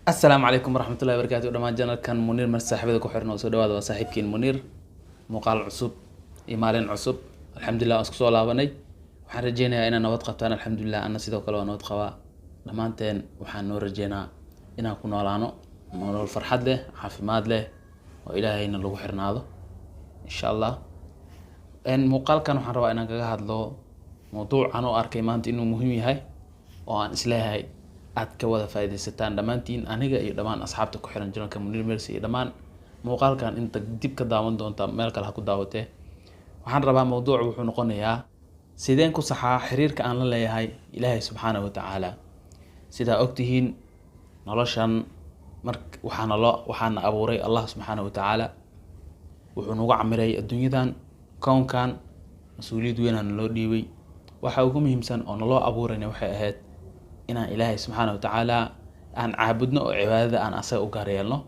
Asalaamu calaykum waraxmatullahi wabarakaatu. Dhammaan channelkan Muniir mar saaxiibada ku xiran oo soo dhawaada. Waa saaxiibkiin Muniir. Muuqaal cusub iyo maalin cusub, alxamdulilah, waan isku soo laabanay. Waxaan rajeynayaa inaad nabad qabtaan. Alxamdulilah, ana sidoo kale waa nabad qabaa. Dhammaanteen waxaan noo rajeynaa inaan ku noolaano nolol farxad leh, caafimaad leh, oo Ilaahayna lagu xirnaado, insha Allah. Muuqaalkan waxaan rabaa inaan kaga hadlo mawduucan oo arkay maanta inuu muhiim yahay oo aan isleeyahay aad ka wada faaidaysataan dhammaantiin, aniga iyo dhammaan asxaabta ku xiran channelka Muniir Mercy iyo dhammaan muuqaalkan inta dib ka daawan doonta, meel kale ha ku daawatee. Waxaan rabaa, mawduucu wuxuu noqonayaa: sideen ku saxaa xiriirka aan la leeyahay Ilaahay subxaana wa tacaala? Sidaa ogtihiin, noloshan mar waxaana loo waxaana abuuray Allah subxaana wa tacaala. Wuxuu nagu camiray adduunyadan, kownkan mas-uuliyad weynaana loo dhiibay. Waxa ugu muhiimsan oo naloo abuurayna waxay ahayd inaan Ilaahay subxaana wa tacaala aan caabudno, oo cibaadada aan asaga u gaar yeelno,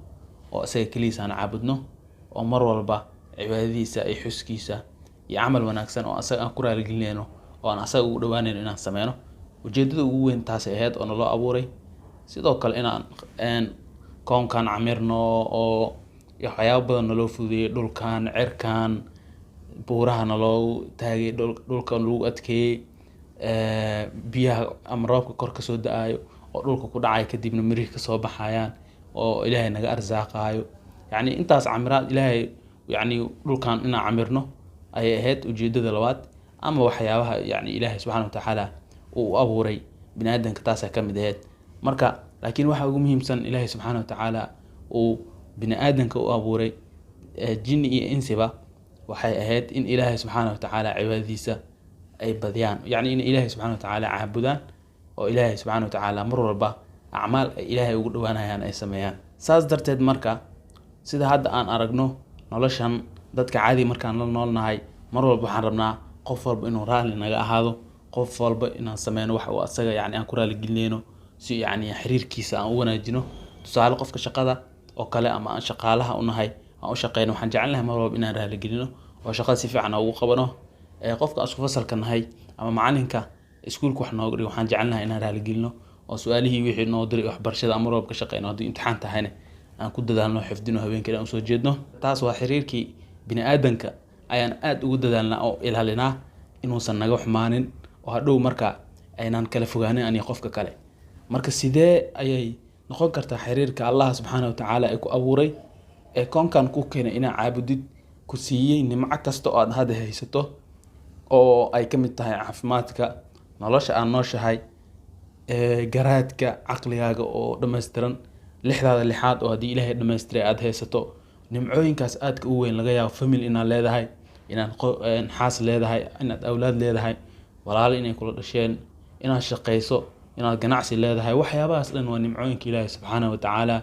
oo asaga keligiisa aan caabudno, oo mar walba cibaadadiisa iyo xuskiisa iyo camal wanaagsan oo asaga aan ku raaligelinayno oo aan asaga ugu dhawaanayno inaan sameyno. Ujeedada ugu weyn taasay ahayd oo naloo abuuray. Sidoo kale inaan koonkan camirno oo waxyaabo badan naloo fududeeyey, dhulkan, cirkan, buuraha naloo taagay, dhulka lagu adkeeyey, biyaha ama roobka kor kasoo da-ayo oo dhulka ku dhacay, kadibna mirihii kasoo baxayaan oo Ilaahay naga arsaaqaayo. Yacni intaas camiraad Ilaahay, yacni dhulkan inaan camirno ayay ahayd ujeedada labaad ama waxyaabaha yacni Ilaahay subxaana wa tacaala uu u abuuray bini aadamka, taasaa ka mid ahayd. Marka laakiin waxa ugu muhiimsan Ilaahay subxaana wa tacaala uu bini aadamka u abuuray, jinni iyo insiba, waxay ahayd in Ilaahay subxaana wa tacaala cibaadadiisa ay badiyaan, yacni in Ilaahay subxana wa tacaala caabudaan oo Ilaahay subxana wa tacaala mar walba acmaal ay Ilaahay ugu dhawaanayaan ay sameeyaan. Saas darteed marka, sida hadda aan aragno noloshan dadka caadi markaan la noolnahay, mar walba waxaan rabnaa qof walba inuu raalli naga ahaado, qof walba inaan sameyno wax uu asaga yacni aan ku raaligelinayno, si yacni xiriirkiisa aan u wanaajino. Tusaale, qofka shaqada oo kale ama aan shaqaalaha u nahay, aan u shaqeyno, waxaan jecelnahay mar walba inaan raaligelino oo shaqada si fiican ugu qabano. Qofka aan isku fasalka nahay ama macalinka iskuulka wax nooga dhigo, waxaan jecelnahay inaan raaligelino oo su-aalihii wixii noo diray waxbarashada aan mar walba ka shaqeyno. Haddii imtixaan tahayna aan ku dadaalno, xifdino, habeenkii aan usoo jeedno. Taas waa xiriirkii bini aadanka ayaan aada ugu dadaalnaa oo ilaalinaa inuusan naga xumaanin oo hadhow marka aynaan kala fogaanin aniga qofka kale. Marka sidee ayay noqon kartaa xiriirka Allah subxaana wa tacaala ee ku abuuray, ee koonkan ku keenay inaa caabudid, ku siiyey nimco kasta oo aad hadda haysato, oo ay ka mid tahay caafimaadka, nolosha aad nooshahay, garaadka, caqligaaga oo dhammaystiran, lixdaada lixaad oo haddii Ilaahay dhammaystiray aada haysato, nimcooyinkaas aadka u weyn, laga yaabo family inaad leedahay, inaad xaas leedahay, inaad awlaad leedahay, walaalo inay kula dhasheen, inaad shaqeyso, inaad ganacsi leedahay. Waxyaabahaas dhan waa nimcooyinka Ilaahay subxaana wa tacaala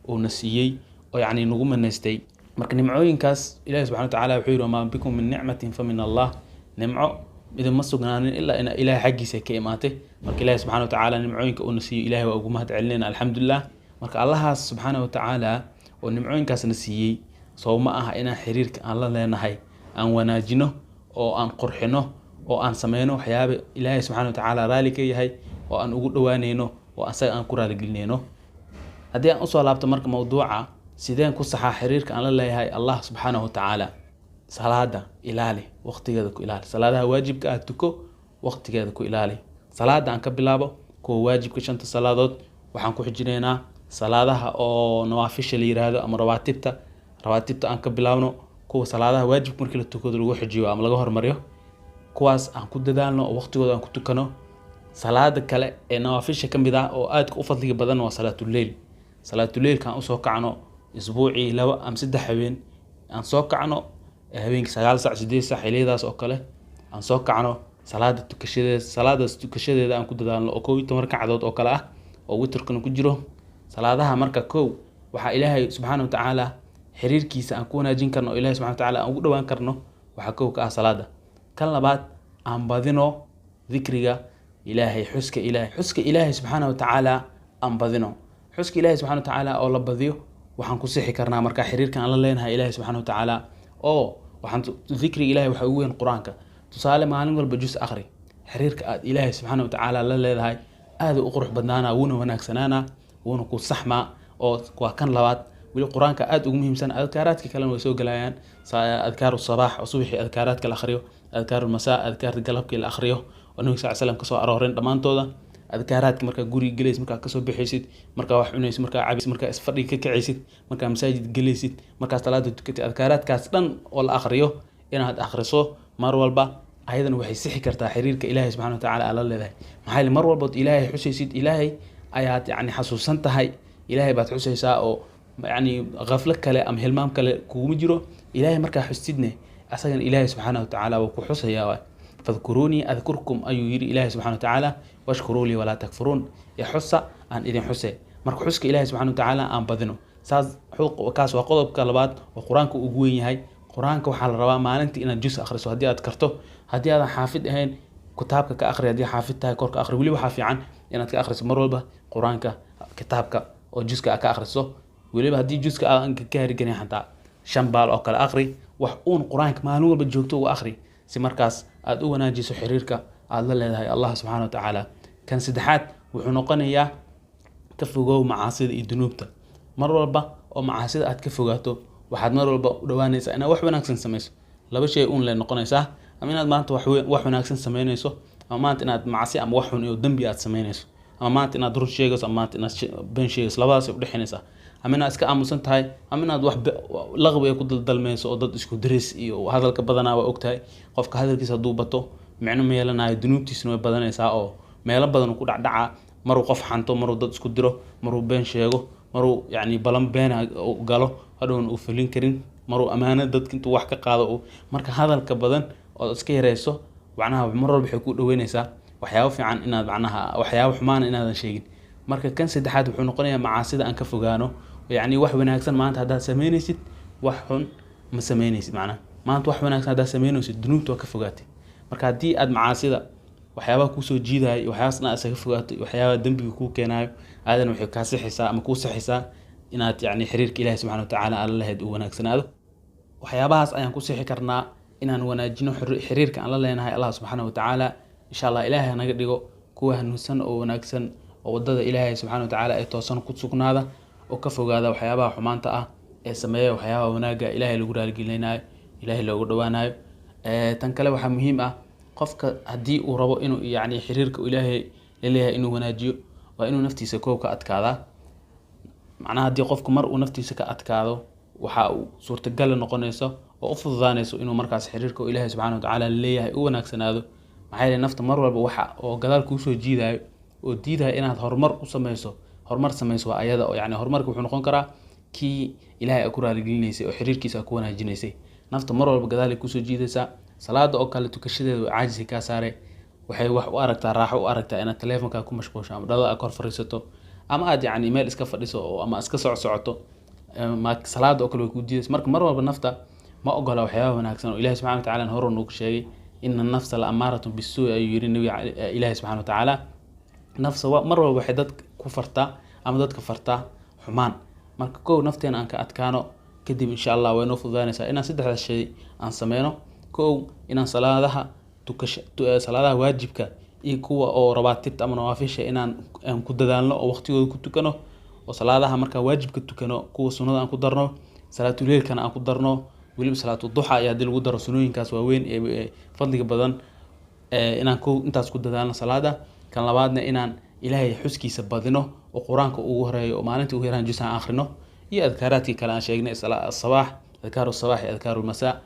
uuna siiyey oo yacni nagu manaystay. Marka nimcooyinkaas Ilahi subxana wa tacaala wuxuu yihi: "Wamaa bikum min nicmatin fa min Allah." Nimco idinma sugnaanin ilaa ina Ilahay xaggiisa ka imaatay. Marka Ilahi subxana wa tacaala nimcooyinka uuna siiyo, Ilahay waa ugu mahad celinayna, alxamdulilah. Marka Allahaas subxaana wa tacaala oo nimcooyinkaasna siiyey, soo ma aha inaan xiriirka aan la leenahay aan wanaajino oo aan qurxino oo aan sameyno waxyaaba Ilaahay subxana wa tacaala raali ka yahay oo aan ugu dhawaaneyno oo asaga aan ku raaligelineyno? Haddii aan usoo laabto marka mawduuca, sideen ku saxaa xiriirka aan la leeyahay Allah subxaanahu wa tacaala? Salaada ilaali, waqtigeeda ku ilaali. Salaadaha waajibka ah tuko, waqtigeeda ku ilaali. Salaada aan ka bilaabo kuwa waajibka, shanta salaadood. Waxaan ku xijinaynaa salaadaha oo nawaafisha la yiraahdo ama rawaatibta. Rawaatibta aan ka bilaabno, kuwa salaadaha waajibka markii la tukado lagu xijiyo ama laga hormariyo, kuwaas aan ku dadaalno oo waqtigooda aan ku tukano. Salaada kale ee nawaafisha ka mid ah oo aadka u fadliga badan waa salaatuleyl. Salaatuleylka aan usoo kacno isbuucii 2 ama 3 habeen, aan soo kacno habeenkii 9 sac, 8 sac, xiliyadaas oo kale aan soo kacno. Salaada tukashadeeda, salaadaas tukashadeeda aan ku dadaalno, oo 11 ragcadood oo kale ah oo witrkana ku jiro. Salaadaha marka kow waxaa Ilaahay subxaana wa tacaala xiriirkiisa aan ku wanaajin karno oo Ilahay subxana wa tacaala aan ugu dhawaan karno, waxaa kow ka ah salaada. Kan labaad, aan badino dikriga Ilaahay, xuska Ilaahay. Xuska Ilaahay subxaana wa tacaala aan badino. Xuska Ilaahay subxana wa tacaala oo la badiyo, waxaan ku sixi karnaa marka xiriirka aan la leenahay Ilaahay subxana wa tacaala. Oo waxaan dikriga Ilahay waxaa ugu weyn Qur-aanka. Tusaale, maalin walba jus akhri. Xiriirka aad Ilaahay subxaana wa tacaala la leedahay aada u qurux badnaana, wuuna wanaagsanaana, Wuuna ku saxmaa oo waa kan labaad. Weli Qur-aanka aad ugu muhiimsan, adkaaraadka kalena way soo gelayaan: adkaaru sabaax oo subaxii adkaaraadka la akhriyo, adkaaru masaa, adkaarta galabkii la akhriyo oo Nabiga sal slam kasoo aroorin dhammaantooda, adkaaraadka markaa guriga gelaysid, markaa kasoo bixaysid, markaa wax cunaysid, markaa cabaysid, markaa isfadhiga ka kacaysid, markaa masaajid gelaysid, markaa salaada tukatid, adkaaraadkaas dhan oo la akhriyo inaad akhriso mar walba, ayadana waxay sixi kartaa xiriirka Ilaahay subxana watacaala aad la leedahay. Maxaa yeele mar walbood Ilaahay xusaysid, Ilaahay ayaad yacni xasuusan tahay, Ilaahay baad xusaysaa oo yacni qaflo kale ama hilmaam kale kuguma jiro. Ilaahay markaa xustidne, asagana Ilaahay subxaana watacaala wuu ku xusayaa waay. "Fadkuruunii adkurkum," ayuu yidhi Ilaahay subxana watacaala, "washkuruu lii walaa takfuruun." Ee xusa aan idin xuse. Marka xuska Ilaahay subxana watacaala aan badino. Saas kaas waa qodobka labaad oo Qur-aanka ugu weyn yahay. Qur-aanka waxaa la rabaa maalintii inaad jus akhriso haddii aad karto. Haddii aadan xaafid ahayn, kitaabka ka akhri. Haddii xaafid tahay, korka akhri. Weli waxaa fiican inaad ka akhriso mar walba Qur-aanka kitaabka oo juska aad ka akhriso. Weliba haddii juska aadan ka gaari karin, xataa 5 baal oo kale akhri. Wax uun Qur-aanka maalin walba joogto uga akhri si markaas aad u wanaajiso xiriirka aad la leedahay Allah subxaana wa tacaala. Kan saddexaad wuxuu noqonayaa ka fogow macaasida iyo dunuubta. Mar walba oo macaasida aad ka fogaato, waxaad mar walba u dhawaanaysaa inaad wax wanaagsan samayso. Laba shay uun lay noqonaysaa: ama inaad maanta wax wanaagsan samaynayso, ama maanta inaad macsi ama wax xun iyo dembi aad samaynayso, ama maanta inaad run sheegayso, ama maanta inaad been sheegayso. Labadaasay udhexaynaysaa: ama inaad iska aamusan tahay, ama inaad wax laqwi ay ku daldalmayso oo dad isku diris iyo hadalka badanaa. Waa ogtahay, qofka hadalkiisa hadduu bato micno ma yeelanayo, dunuubtiisuna way badanaysaa oo meelo badan uu ku dhacdhacaa. Maruu qof xanto, maruu dad isku diro, maruu been sheego, maruu yacni balan beena galo hadhowna uu fulin karin, maruu amaano dadka intuu wax ka qaado uu. Marka hadalka badan ood iska yareyso, macnaha mar walba waxay ku dhaweynaysaa waxyaabo fiican inaad macnaha waxyaabo xumaana inaadan sheegin. Marka kan saddexaad wuxuu noqonayaa macaasida aan ka fogaano. Yacni wax wanaagsan maanta haddaad samaynaysid, wax xun ma samaynaysid. Macnaha maanta wax wanaagsan haddaad samaynaysid, dunuubta waa ka fogaatay. Marka haddii aad macaasida, waxyaabaha kuusoo jiidayo iyo waxyaabahaas dhan aad isaga fogaato iyo waxyaabaha dembiga kuu keenaayo, aadan waxay kaa sixaysaa ama kuu sixaysaa inaad yacni xiriirka Ilaahi subxana watacaala aad la lahayd uu wanaagsanaado. Waxyaabahaas ayaan ku sixi karnaa inaan wanaajino xiriirka aan la leenahay Allah subxaana watacaala. Insha Allah Ilaahay hanaga dhigo kuwa hanuunsan oo wanaagsan oo wadada Ilaahay subxaana watacaala ee toosan ku sugnaada oo ka fogaada waxyaabaha xumaanta ah ee sameeya waxyaabaha wanaagga Ilaahay lagu raaligelinayo, Ilaahay loogu dhawaanayo. Tan kale waxaa muhiim ah, qofka haddii uu rabo inuu yacni xiriirka Ilaahay la leeyahay inuu wanaajiyo, waa inuu naftiisa koow ka adkaadaa. Macnaha haddii qofku mar uu naftiisa ka adkaado, waxa uu suurtagal noqonayso oo u fududaanayso inuu markaas xiriirka uu Ilaahay subxaana watacaala leeyahay u wanaagsanaado. Maxaa yeelay nafta mar walba waxa oo gadaal kuusoo jiidayo oo diidayo inaad horumar u sameyso, horumar sameyso, waa ayada. Oo yacni horumarka wuxuu noqon karaa kii Ilaahay aad ku raaligelinaysay oo xiriirkiisa aad ku wanaajinaysay. Nafta mar walba gadaal ay kusoo jiidaysaa. Salaada oo kale tukashadeeda way caajisi kaa saare. Waxay wax u aragtaa, raaxo u aragtaa inaad taleefonkaa ku mashquusho ama dhalada aad kor fadhiisato ama aad yacni meel iska fadhiso oo ama iska socoto. Salaada oo kale way kuu diidaysa. Marka mar walba nafta ma ogola waxyaabaha wanaagsan oo Ilaahi subxana watacaala hore noogu sheegay. "Ina nafsa la amaaratun bisuu," ayuu yiri nabiga Ilaahi subxana watacaala. Nafsa mar walba waxay dadka ku fartaa ama dadka fartaa xumaan. Marka kow nafteena aan ka adkaano, kadib insha Allah way noo fududaanaysaa inaan saddexdaas shay aan sameyno. Kow, inaan salaadaha tukasha, salaadaha waajibka iyo kuwa oo rabaatibta ama nawaafisha inaan aan ku dadaalno oo waqtigooda ku tukano, oo salaadaha markaa waajibka tukano, kuwa sunnada aan ku darno, salaatuleilkana aan ku darno, weliba salaatu duxa iyo haddii lagu daro sunnooyinkaas waaweyn ee fadliga badan, inaan kow intaas ku dadaalno salaada. Kan labaadna inaan Ilaahay xuskiisa badino oo Qur-aanka ugu horeeyo oo maalintii ugu yaraan jus aan akhrino iyo adkaaraadkii kale aan sheegnay, sabaax, adkaaru sabaax iyo adkaaru masaa.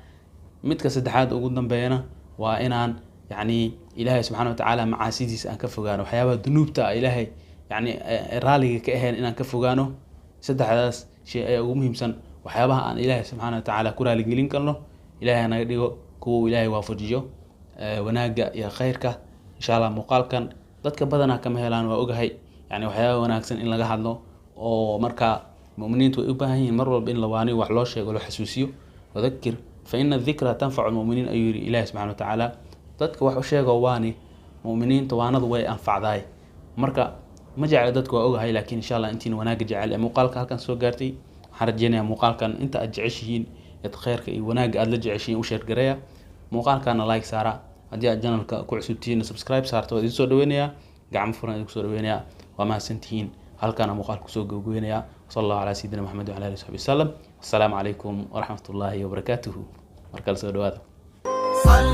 Midka saddexaad ugu dambeeyana waa inaan yacni Ilaahay subxaana watacaala macaasidiisa aan ka fogaano, waxyaabaha dunuubta ah Ilaahay yacni raaliga ka ahayn inaan ka fogaano. Saddexdaas shay ayaa ugu muhiimsan waxyaabaha aan Ilaahay subxaana watacaala ku raaligelin karno. Ilaahay hanaga dhigo kuwa uu Ilaahay waafajiyo wanaagga iyo khayrka insha Allah. Muuqaalkan dadka badanaa kama helaan, waa ogahay. Yani waxyaabaha wanaagsan in laga hadlo oo marka mu'miniintu way u baahan yihiin mar walba in la waaniyo, wax loo sheego, loo xasuusiyo. "Wadakir fa ina dikra tanfacu lmuminiin," ayuu yiri Ilaahi subxana watacaala. Dadka wax u sheego, waani mu'miniinta, waanadu way anfacdaay. Marka ma jecla dadka, waa ogahay, laakiin insha Allah intiin wanaagga jecel ee muuqaalka halkan soo gaartay, waxaan rajeynayaa muuqaalkan inta aad jeceshihiin eed khayrka iyo wanaagga aad la jeceshihiin u share gareeya, muuqaalkana like saara. Haddii aad channelka ku cusubtihiin, subscribe saarta. Waa idin soo dhaweynayaa, gacmo furan idinku soo dhaweynayaa. Waa mahadsantihiin. Halkaana muuqaal kusoo gabagabeynaya. Sal Allahu calaa sayidina Maxamed wacala alihi wasaxbi wasalam. Wassalaamu calaykum waraxmat ullaahi wabarakaatuhu. Markale soo dhawaada. صل